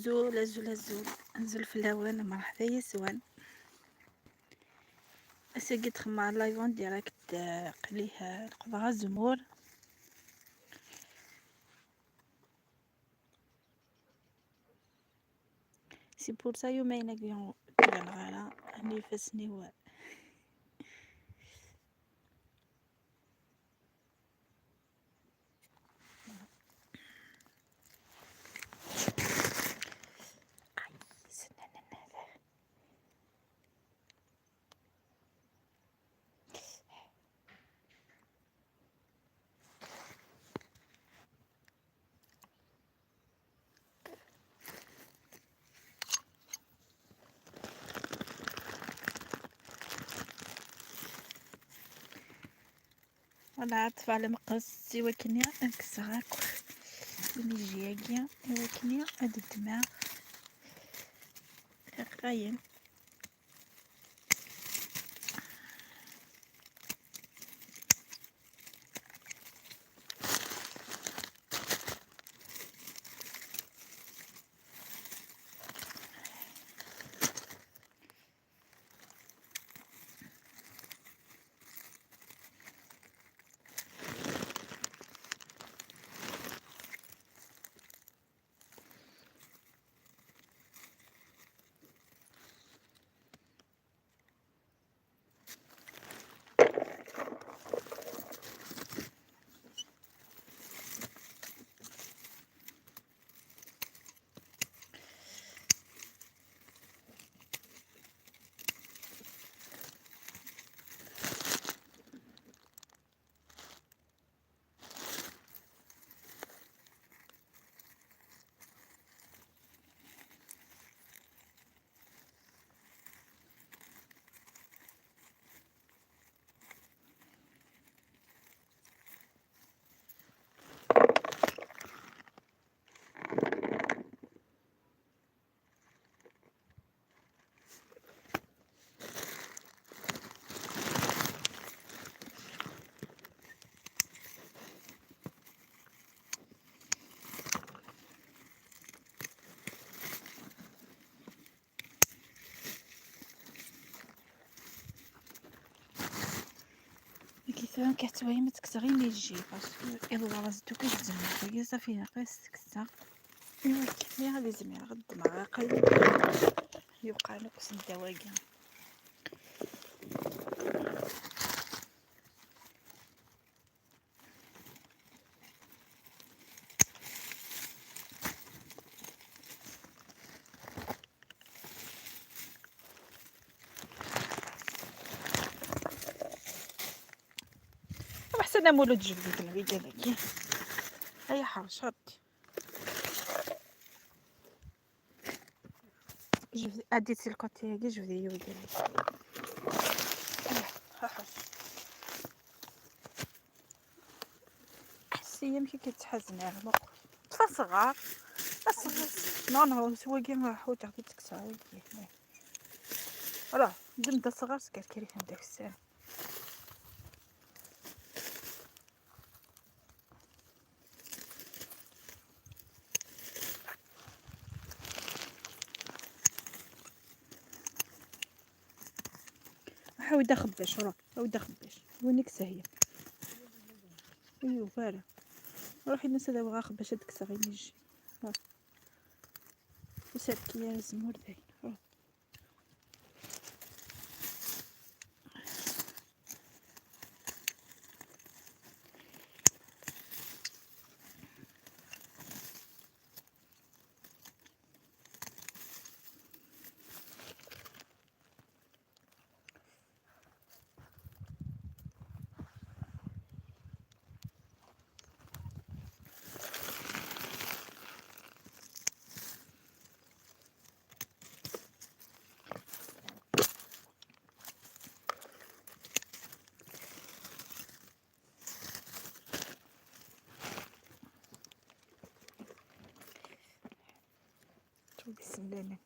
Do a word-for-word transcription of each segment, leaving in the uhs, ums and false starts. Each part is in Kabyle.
Azul, azul, azul. Azul fell-awen, merḥba yes-wen. Ass-agi d-xemmeɣ live en direct, eh, qliha leqḍeɣ azemmur. C'est pour ça, yumayen-agi ur k-ǧǧaneɣ ara, ɛni ifassen-iw. Voilà, ṭṭfeɣ lemqes i wakken ad kkseɣ akk imejji-agi, i wakken ad ddmeɣ iqayen. Deg tura, kif ttwayem ad kkseɣ imejji, parce que iḍ ɣer-s ddu-k ad tzemreḍ, wagi ṣafi ilaq ad s-kkseɣ. Iwakken ad izmireɣ ad ddmeɣ aqayen yuqan akk s ddaw-agi. Aḥsan amulud jebditen wigad-agi. Ay ḥercet. Jebd-, adit si lkoṭi-agi, jebd-iyi wigad-agi. Ay, ḥercet. Ḥess-iyi amek i k-yettḥazen ar muqel. Ṭṭef asɣar. Asɣar. Non, non, s wagi ḥwaǧeɣ ad tt-kkseɣ wagi. Ala, ddem-d asɣar, skerker-iten d akessar. Ḥawi-d axebbac, ruḥ, ḥawi-d axebbac. Win i yesheyyen. Ur yufi ara. Ruḥ ini-as ad awiɣ axebbac ad kkseɣ imejji. Ha. Ur serki ara azemmur dayen. Ruḥ. بسم الله.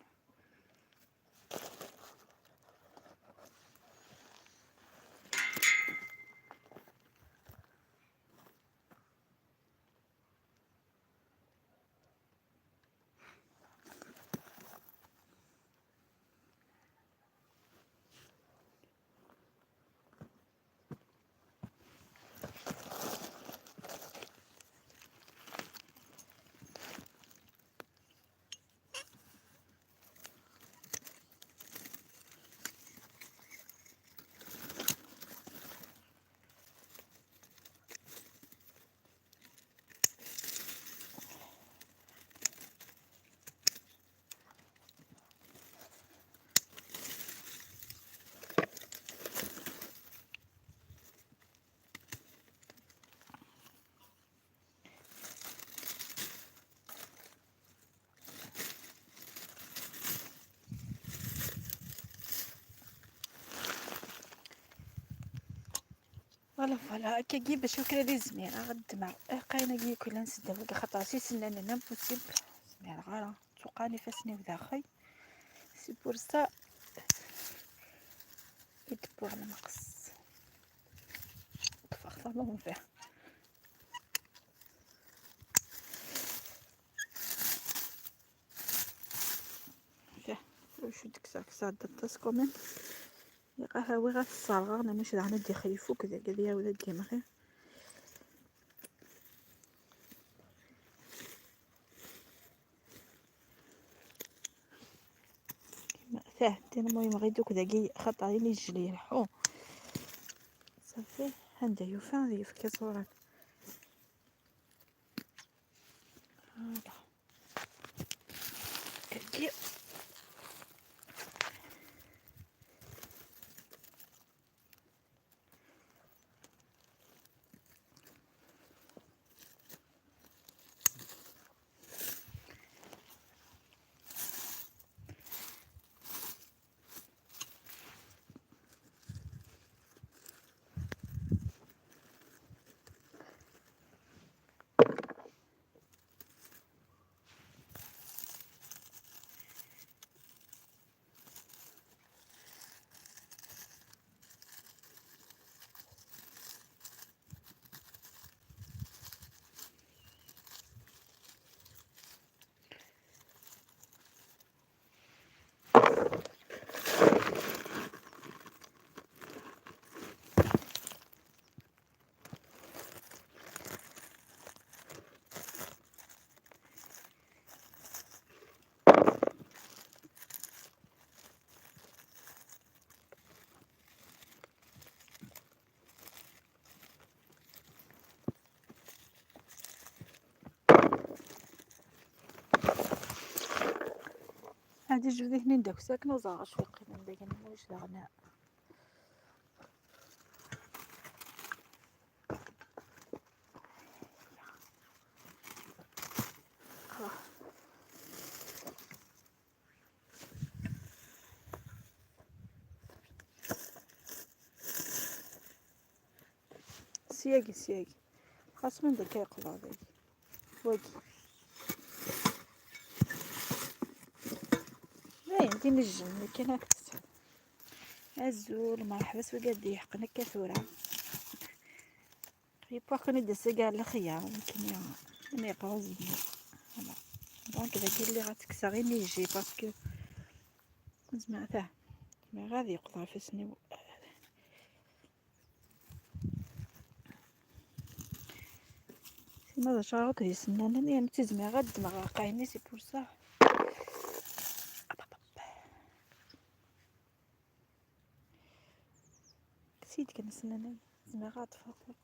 Voilà, voilà, akkagi bac akk ad izmireɣ ad ddmeɣ iqayen-agi yakk yellan s ddaw-agi, xaṭer s isennanen impossible. Zmireɣ ara, ttuqan ifassen-iw daxel. C'est pour ça i d-wwiɣ lmeqs. Ṭṭfeɣ-t à l'envers. Ih, acu d-kkseɣ, kkseɣ-d aṭas quand même. Ilaq ad awiɣ ad t-sserɣeɣ, nna mačči daɣen ad d-ixlif akk dagi, ad yaweḍ ad d-imɣi. Tah, tin ma yemɣi-d akk dagi, xaṭer ini yejli, leḥḥu. Safi, anda yufa ad yefk aẓuran. Voilà. Kaki. هادي جوج اثنين داك ساكنة وزاغ شوي قيمة داك الموج داغنا. سياقي، سياقي. خاص من ذاك يقلع ذاك. واقي. باين دي نجم، لكن هاك تسعة. أزول، مرحبا، سوي قاعد يحقنك كثورة. يبقى كون يدس كاع الخيار، لكن يا، أنا يقرا زين. Voilà. Donc، ذاك اللي غتكسى غير نيجي، parce que زعما تاه. Mais غادي يقطع في سنيو. سيما هذا شعرك يسنانني، أنا تزمي غاد دماغ قايني، c'est pour ça. كسيت كنسناني، زعما غاد فوق.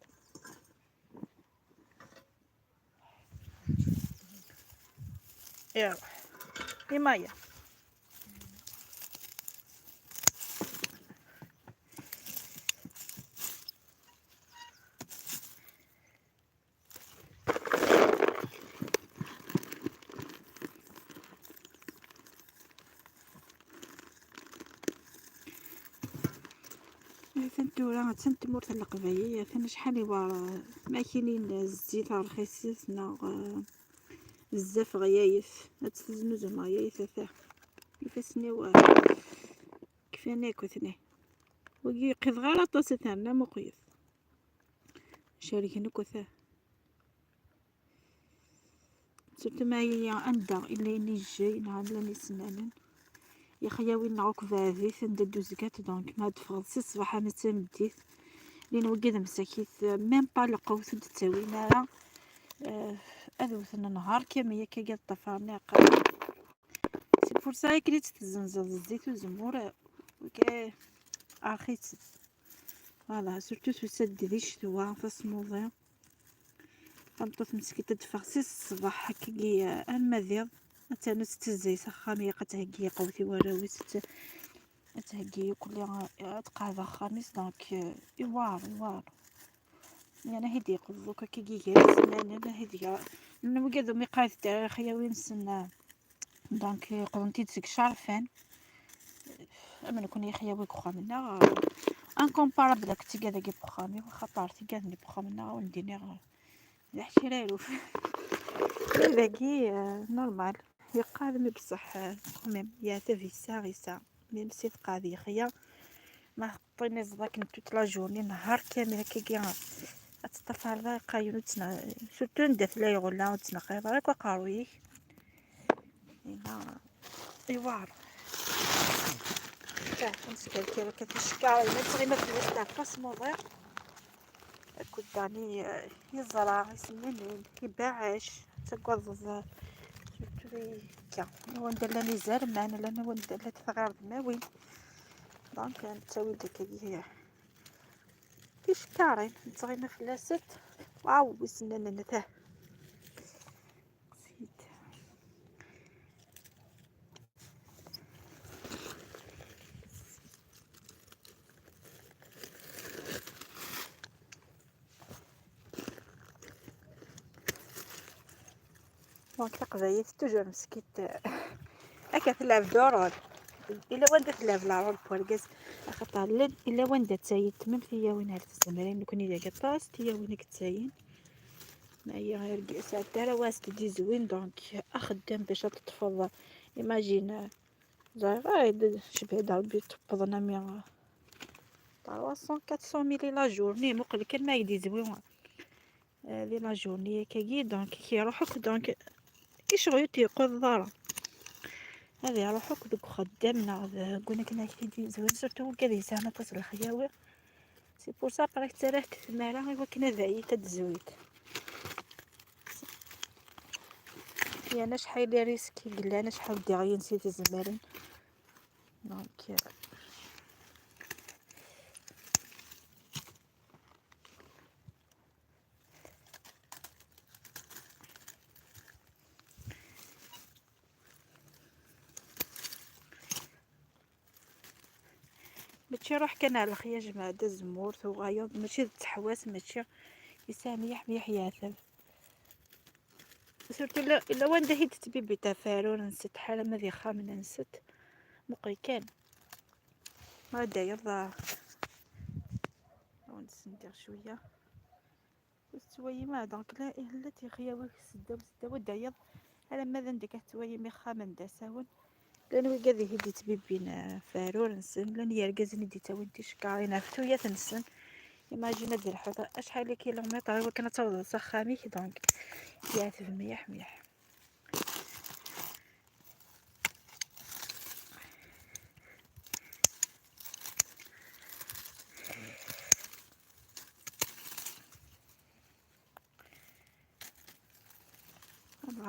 يلا. إي مايا. Atan tura, atan tmurt n Leqbayel, atan acḥal iwa ma kinin zzit rxis neɣ, eh, bezzaf ɣyayet, ad tt-teznuzem ɣyayet, ata ifassen-iw, eh, kfan akk atni. Wagi ur qqideɣ ara aṭas, atan am uqyed. Cergen akk, ata. Surtout ma yella anda i llan ijjay neɣ llan isennanen. Ixyawen-nneɣ akk beɛdit anda d-uzgat, donc ma d-teffɣeḍ si ṣṣbeḥ armi d tameddit, llan wagi d msakit, même pas lqut ur d-ttawin ara. Eh, ad wten nnhar kamel akka, ad ṭṭafaren iɛeqqayen. C'est pour ça akken i tt-tezzenzeḍ zzit uzemmur, eh, ok, rxis. Voilà, surtout tusa-d di ccetwa, tasmuḍi. Tameṭṭut meskint ad d-teffeɣ si ṣṣbeḥ, akkagi, arma d iḍ. Attan ad tettezzi s axxam, ilaq ad theggi lqut i warraw-is, ad t-, ad theggi akk, ad tqeɛɛed axxam-is, donc, euh, iwɛer, iwɛer. Yani, ahi d-yeqḍu akkagi gar isennanen, ahi d-yeɣ-, llan wigad ur mi qqaret ara ixyawen-nsen, donc, qḍen-t-id seg icerfan. Am nekni ixyawen deg uxxam-nneɣ, incomparable ak tga dagi n uxxam-iw, axaṭer tga dagi n uxxam-nneɣ, ur d-iniɣ d aḥciraruf. Dagi, euh, normal. Yeqqar mi beṣṣeḥ, euh, quand même, yeɛtab, yesɛa, yesɛa. Même si tqeɛɛed yexya, ma teṭṭiniẓeḍ akken toute la journée, nehar kamel akkagi, ad teṭṭafareḍ ara iqayen, ur ttne-, surtout anda tella lɣella, ur ttneqqiḍ ara akk aqerruy-ik. Yella iwɛer. Ttah, neskerkir akka ticekkaṛ, yella ttɣima fell-as tɛeffa s muḍi. Akked Dani, eh, yeẓra, isem-nni, ibaɛac, tettagadeḍ, eh, surtout akka. I wanda llan izerman, llan wanda llant tɣirdmawin. Donc, nettawi-d akkagi, eh, ticekkaṛin, nettɣima fell-asent. Waw, wissen netta. Donc, taqbaylit toujours meskint, akka tleɛɛeb du rôle. Illa wanda tleɛɛeb le rôle n wergaz, axaṭer llan, illa wanda ttayen tmam tiyawin ar tzemrin, nekni dagi aṭas tiyawin i yettayen. Ma yya argaz, sɛedda ara was d-izwin, donc, axeddam bac ad teṭṭfeḍ, imagine, ẓriɣ, ah, d-, cebḥed Rebbi, tewwḍen ami trois cents, quatre cent mille la journée, muqel kan ma i d-izwi, eh, di la journée akkagi, donc, i k-iruḥ akk, donc, icɣel ur t-yeqquḍ ara. Ad iruḥ akk deg uxeddam neɣ deg win akken ad k-t-id-yezwir, surtout wigad yesɛan aṭas n lexyawi. C'est pour ça, après, ttarrat tmara i wakken ad ayit ad d-zwit. Yerna acḥal i risque i yellan, acḥal d-iɣyin si tzemrin. Donc, euh, mačči ruḥ kan ar lexya, jmeɛ-d azemmur, tuɣaleḍ, mačči d ttḥewwas, mačči yesɛa mliḥ mliḥ yeɛtab. Surtout illa, illa wanda i d-ttbibbi tafarur-nsent, ḥala ma d ixxamen-nsent. Muqel kan. Ma d-tayeḍ, ah, ad wen-d-sendiɣ cwiya. Ur tettwayim ara, donc, la, la tixyawi seddaw, seddaw, ad d-tayeḍ. Alamma d anda akka tettwayim ixxamen d asawen. Llan wigad i d-ittbibbin, eh, farur-nsen, llan yergazen i d-ittawin ticekkaṛin ɣef tuyat-nsen. Imagine ad d-telḥuḍ acḥal n kilomètres i wakken ad tawḍeḍ s axxam-ik, donc yeɛteb mliḥ mliḥ.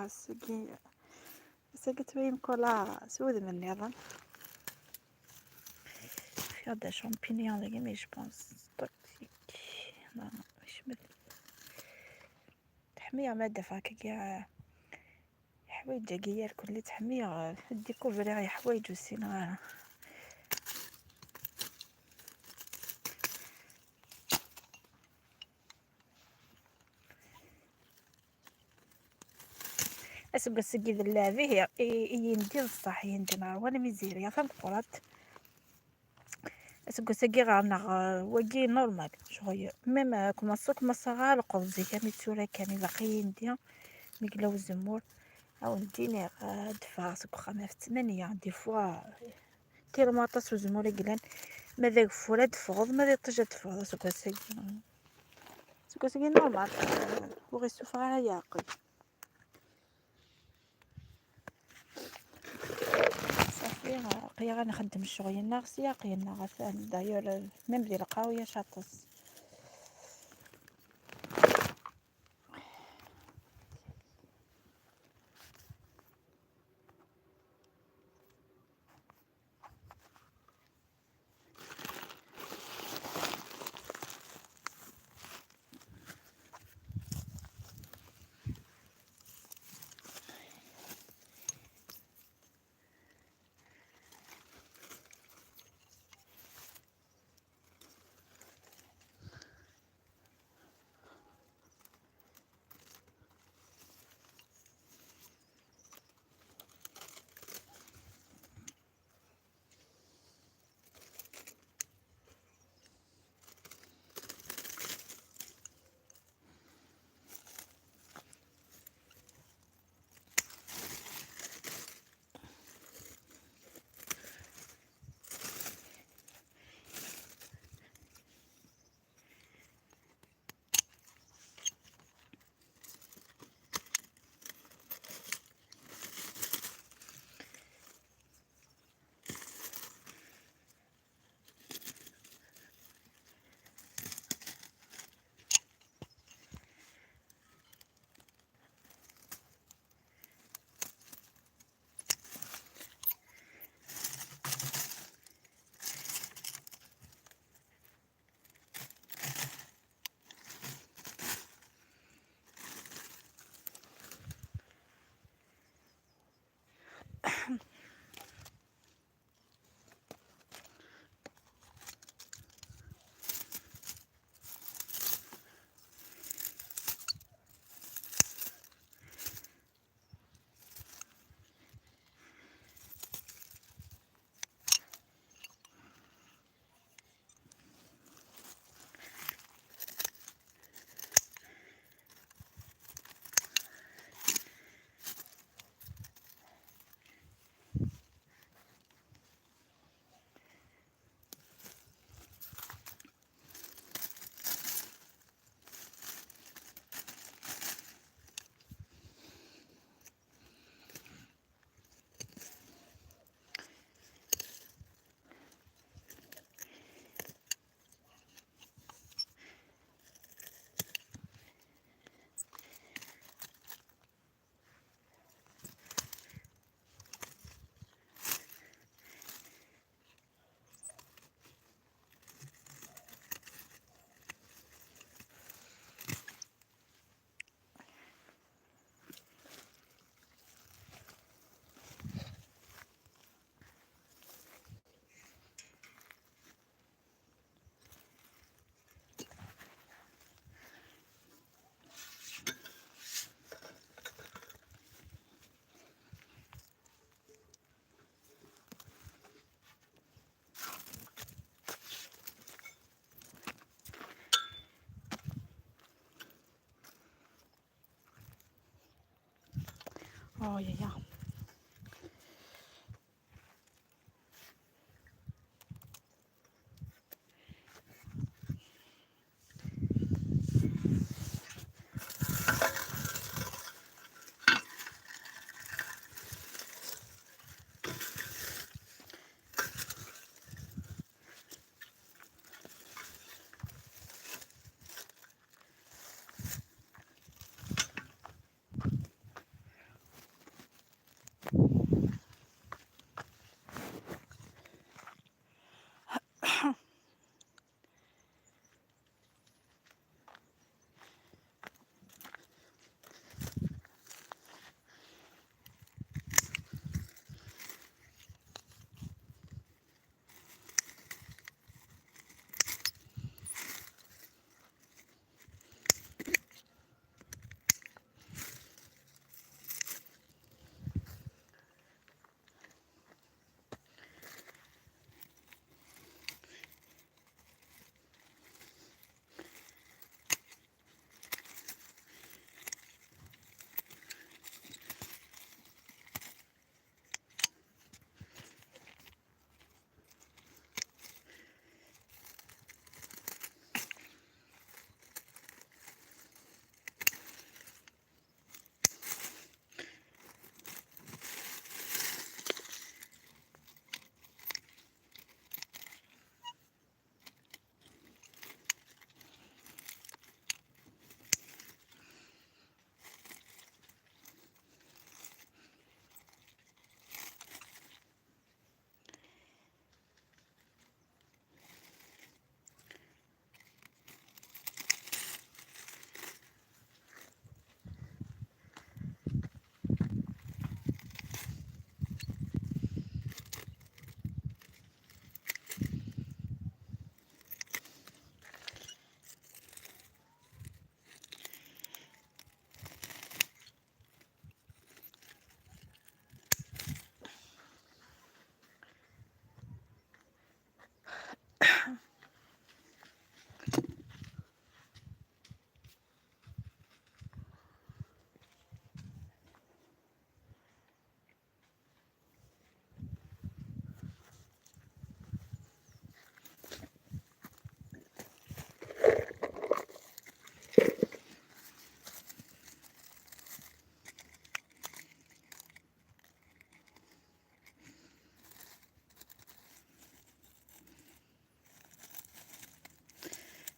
Ass-agi, ass-agi ttwayim kul s wudem nniḍen. Ufiɣ-d champignon dagi, mais je pense toxique. Non, non, je me Teḥmiɣ ma d-afeɣ akka, leḥwayeǧ-agi irkelli, ttḥemmiɣ, découvrir leḥwayeǧ ur ssineɣ ara. Aseggas-agi d lɛeb, ihi, i, i yindi d ṣṣeḥ, yindi neɣ wala miziri, a tameqqrant. Aseggas-agi ɣer-neɣ, euh, wagi normal, ccɣel. Même, euh, commencer, commencer ɣer lqeḍ zik, am ittura kan, ilaq-iyi yindi, mi yella uzemmur. Ad wen-d-iniɣ, euh, ad d-ffɣeɣ seg uxxam ɣef ttmanya, des fois, tellement aṭas uzemmur i yellan. Ma d ageffur ad d-teffɣeḍ, ma d iṭij ad d-teffɣeḍ aseggas-agi. Aseggas-agi normal, euh, ur ɣ-isuffeɣ ara leɛqel. Ṣafi, aql-aɣ ad nxeddem ccɣel-nneɣ s yaqin-nneɣ, atan, d'ailleurs, même di lqaɛa ulac aṭas. Oh, ya, ya.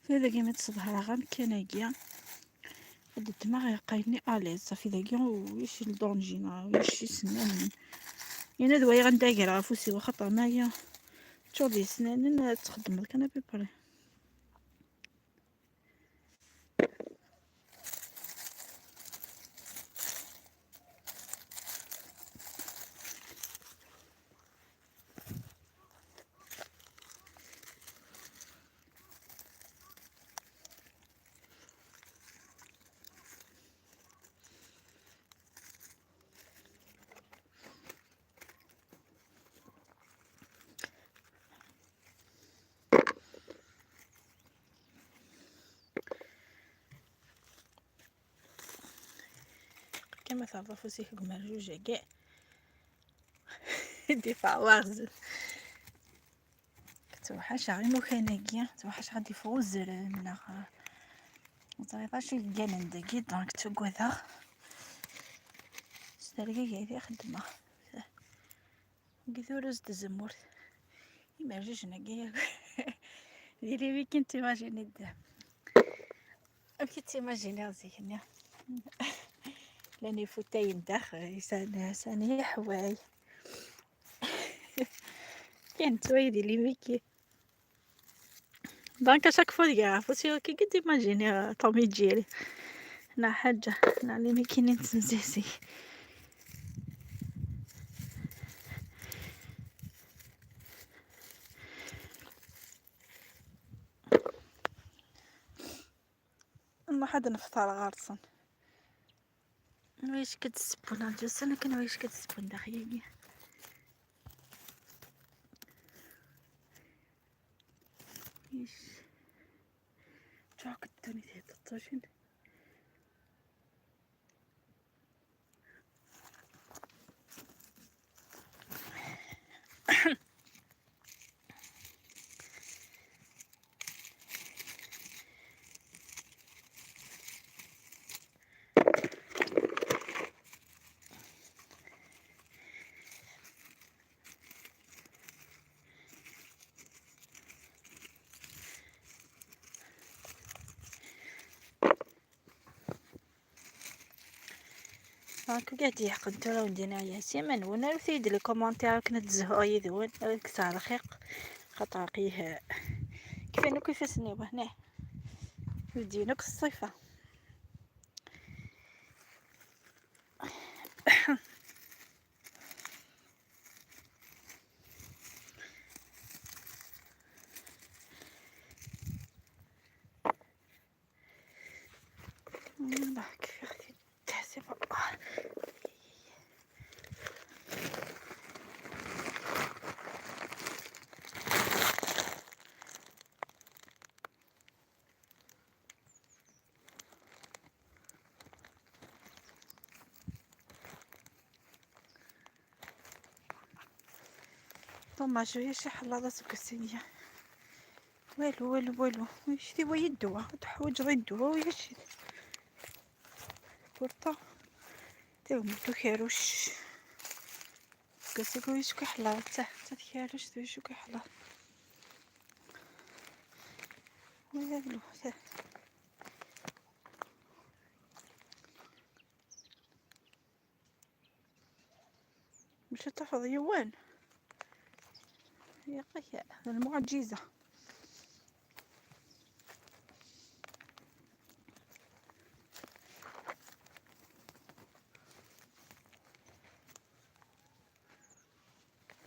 Tura dagi mi d-sḍehreɣ amkan-agi, ad ddmeɣ iqqayen-nni à l'aise, safi dagi ulac ldanji neɣ ulac isnanen. Ini-d wayeɣ anda greɣ afus-iw, axaṭer ma aya teččur d isnanen, ad txeddmeḍ kan à peu près. Kama terḍa afus-ik deg umerjuj-agi, d-ifeɣ waɣzen. Ttwaḥaceɣ imukan-agi, ttwaḥaceɣ ad d-iffeɣ uzrem neɣ ẓriɣ acu yegganen dagi, donc ttagadeɣ. S tergagit i xeddmeɣ. Deg turuz n tzemmurt. Imerjujen-agi akk. Di limikin timajini-d. Amek i ttimajiniɣ zik-nni? Llan ifutayen daxel, sɛan, sɛan iḥway. Kan ttway di limikin. Donc, à chaque fois, il y a, faut se qui t'imaginer, euh, Tom et Jerry. Na ḥaǧa, na limikin n tsenzizi. Nruḥ ad nefṭer ɣer-sen. Anwa acu i d-ssewwen? Rǧu sani kan, anwa acu i d-ssewwen daxel-agi? Ish. Ččuṛ-k ddunit di teṭṭujin. هاكا قاعد يحقن ترى ودينا يا سيما، وانا روثي يدير لي كومونتير كنا تزهقوا يدون، راك ساعة الخير. خاطر قيه كيفين كيف سنيبه هنا. يدينك الصيفة. الله، كيف غادي تحسب؟ طماج، ويا شي حلاضة سكسية. والو، والو، والو. ويشتي هو يدوى، تحوج غير الدواء ويا شي. بورطا. تيغمتو كيروش. سكسي كويس كي حلاضة، تا، تا كيروش، تا شو كي حلاضة. والو، تا. مشات تحفظ يوان. يا قيا، المعجزة.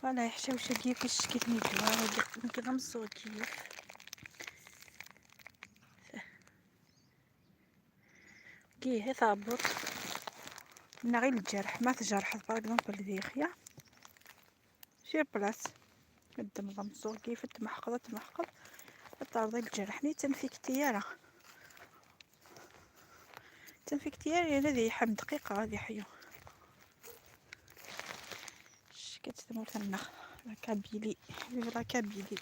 فوالا، يحشاو شوية كيف الشكل ميدوا، هذا كذا مصور كيف. كي هي ثابت. من غير الجرح، ما تجرح، باغ اكزومبل، ذي خيا. شي بلاص. قدم ضمصور كيف تمحقض، تمحقض. الطرد الجرح ني تنفيكتي يا راه. تنفيكتي يا راه، هذه حم دقيقة، هذه حيو. اش كتسمو تما؟ لا كابيلي، فيف لا كابيلي.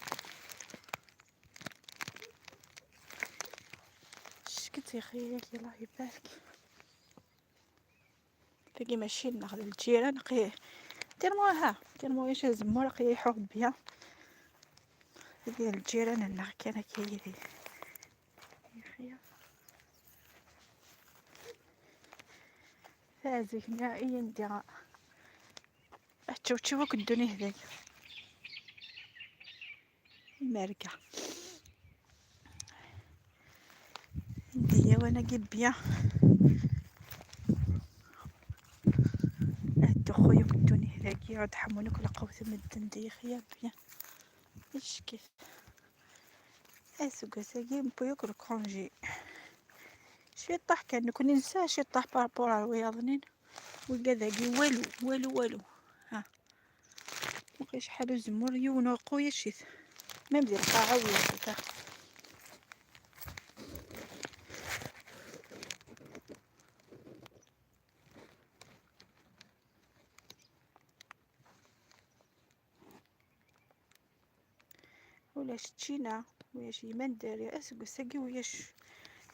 اش كتي خيالي، الله يبارك. تاكي ماشي ناخذ الجيران قي. تيرمو ها، تيرمو ايش زمور قي يحب بيها. ديال الجيران هنا كان كيدي. يا خيا. فازك نهائيا ديها. تشوف، تشوف وك الدنيا هذاك. الماركة. نديا وانا قي بيان. هادو خويا كدوني هذاك يقعد حمونك لقوت مدن دي خيا بيان. اش كيف؟ اسوق ساقي مبويوك الكونجي. شي طاح كان كون ننسى شي طاح بارابور على الوياضنين. وكذا والو، والو، والو. ها. مبقيتش شحال زمور يونو قوية شيت. ميم ديال القاعة ولا شيت. ولا شتينا، ولا شي ما ندير يا اسكو ساقي، ولا ش-،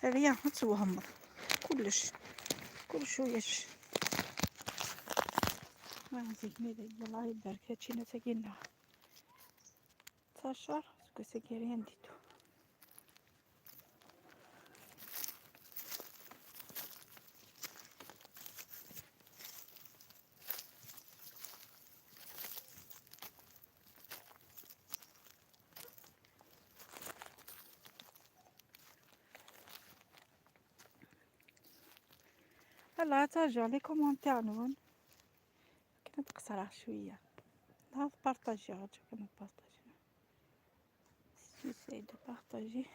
ريان توهمض. كلش، كلش ولا ش-. ما نزيد ما يدير، الله يبارك، هادشي نتا قلنا. تسعطاش، اسكو ساقي ريان ديتو. هلا ترجع لي كومونتير نون. كنت قصرها شويه. لا بارطاجي، غتشوف كنت بارطاجي. J'essaie de partager.